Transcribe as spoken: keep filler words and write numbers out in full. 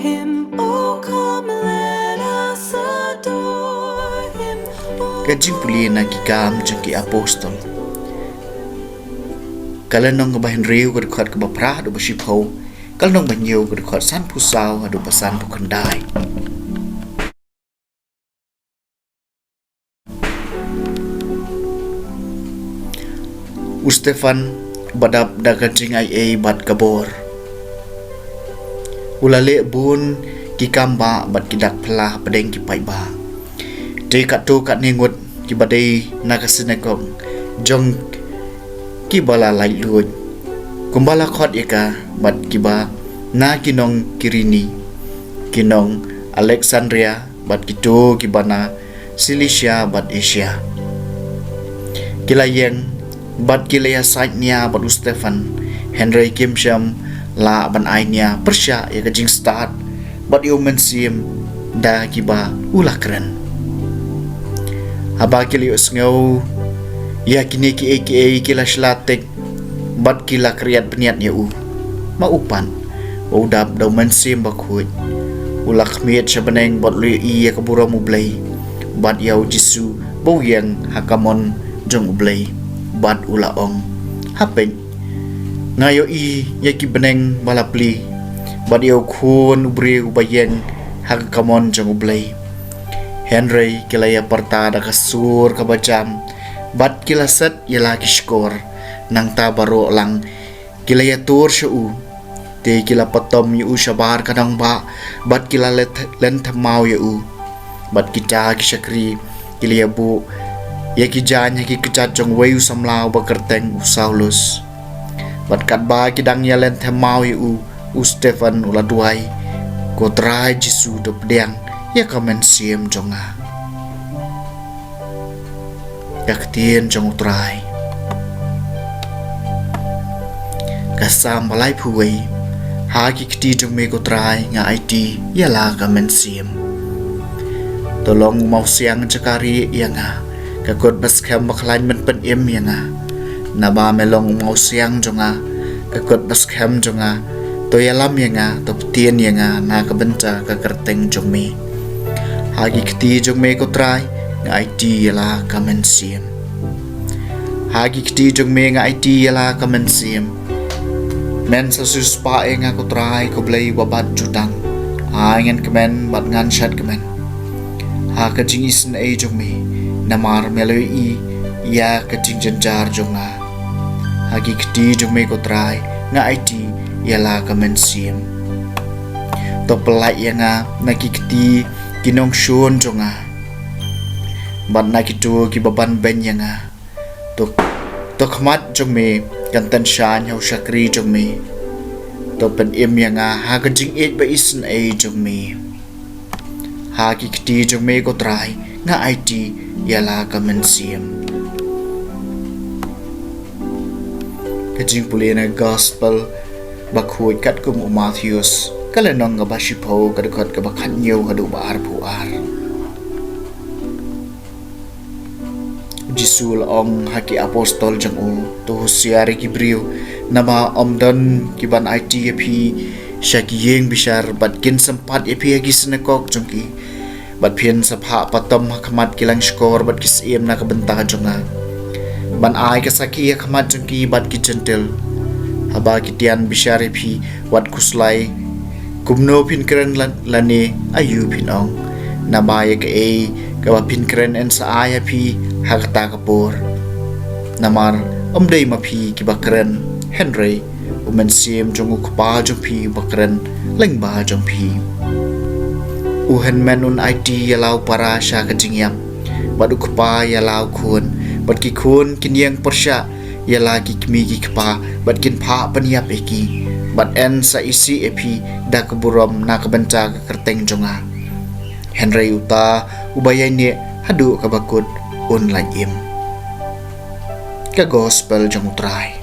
Him, oh come, let us adore him. Oh, ka jingpule na Ki Kam jong ki Apostol. Ka lynnong kaba hynriew, ka dkhot kaba phra haduh ba shiphew. Ka lynnong ba hynñiew, ka dkhot sanphew saw haduh ba sanphew khyndai. U Stephan ba dap da ka jingaiei bad ka bor, u la leh bun ki kam bah bad ki dak phylla hapdeng ki paidbah. Te katto katne ngut kiba dei na ka synagog jong kiba la laitluid, kumba la khot ïa ka, bad kiba na ki nong Kirene, ki nong Aleksandria, bad kito kiba na Silisia bad Asia, ki la ïeng bad ki la ïasaid nia bad u Stephan, hynrei kim shym lah ban ai nia pyrshah ïa ka jingstad bad ïa u Mynsiem da kiba u la kren. Haba ki la ïohsngew ïa kine kiei kiei, ki la shlur tik bad ki la khriat bniat ïa u. Ma u pat, u dap da u Mynsiem Bakhuid, u la khmied sha bneng bad u la ïohi ïa ka burom U Blei bad ïa u Jisu ba u ïeng ha ka mon jong U Blei, bad u la ong, ha peit, nga ïohi ïa ki bneng ba la plie, bad ïa u Khun u briew ba ïeng ha ka kamon jong U Blei. Hynrei ki la ïa pyrta da ka sur kaba jam, bad ki la set ïa la ki shkor. Nangta baroh lang ki la ïatur sha u, te ki la patom ïa u shabar ka nongbah, bad ki la let-, len thymmai ïa u. Bad kita ki shakri ki la ïa buh ïa ki jaiñ ha ki kjat jong uwei u samla uba kyrteng u Saulus. Bad katba ki dang ïa len thymmai ïa u, u Stephan u la duwai, Ko Trai Jisu, to pdiang ïa ka mynsiem jong nga. Ka ktien jong U Trai. Ka Salm ba laiphew wei. Ha ki kti jong me Ko Trai nga aiti ïa la ka mynsiem. To long u mawsiang jaka rieh ïa nga, ka kut ba skhem ba khlaiñ ban pynim ïa nga. Naba me long u mawsiang jong nga, ka kut ba skhem jong nga, to ïalam ïa nga, to ptien ïa nga na ka bynta ka kyrteng jong me. Ha ki kti jong me Ko Trai nga aiti ïa la ka mynsiem. Ha ki kti jong me nga aiti ïa la ka mynsiem. Men sa siewspah ïa nga Ko Trai, ko Blei uba bat jutang. Ai ngan kmen bad ngan shad kmen ha ka jingisynei jong me, namar me la ïohi ïa ka jingjynjar jong nga. Ha ki kti jong me Ko Trai nga aiti ïa la ka mynsiem. To pyllait ïa nga na ki kti ki nongshun jong nga, bad na kito kiba ban beiñ ïa nga. To, to khmat jong me kan tynshaiñ ha u shakri jong me. To pynim ïa nga ha ka jingïeit ba isynei jong me. Ha ki kti jong me Ko Trai nga aiti ïa la ka mynsiem. Ka jingpule na Gospel Bakhuid katkum u Mathaios, ka lynnong kaba shiphew, ka dkhot kaba khathynñiew haduh ba arphew ar. U Jisu u la ong ha ki apostol jong u, to husiar ïa ki briew, naba ym don ki ban aiti ïa phi sha ki ïing bishar, bad kin sympat ïa phi ha ki synagog jong ki. Bad phin sa phah patom ha khmat ki langshkor bad ki syiem na ka bynta jong nga, ban ai ka sakhi ha khmat jong ki bad ki Jentil. Haba ki tian bishar ïa phi, wat khuslai kumno phin kren la-, lane aïu phin ong. Naba ïa kaei kaba phin kren yn sa ai ha phi ha kata ka por. Namar ym dei ma phi kiba kren, hynrei u Mynsiem jong u Kpa jong phi uba kren lyngba jong phi. U hynmen un aiti ïa la u para sha ka jingïap, bad u kpa ïa la u khun, bad ki khun kin ïeng pyrshah ïa la ki kmie ki kpa, bad kin phah pynïap ïa ki. Bad yn sa isih ïa phi da ka burom na ka bynta ka kyrteng jong nga. Hynrei uta uba ïaineh haduh kaba kut un lait im. Ka Gospel jong u Trai.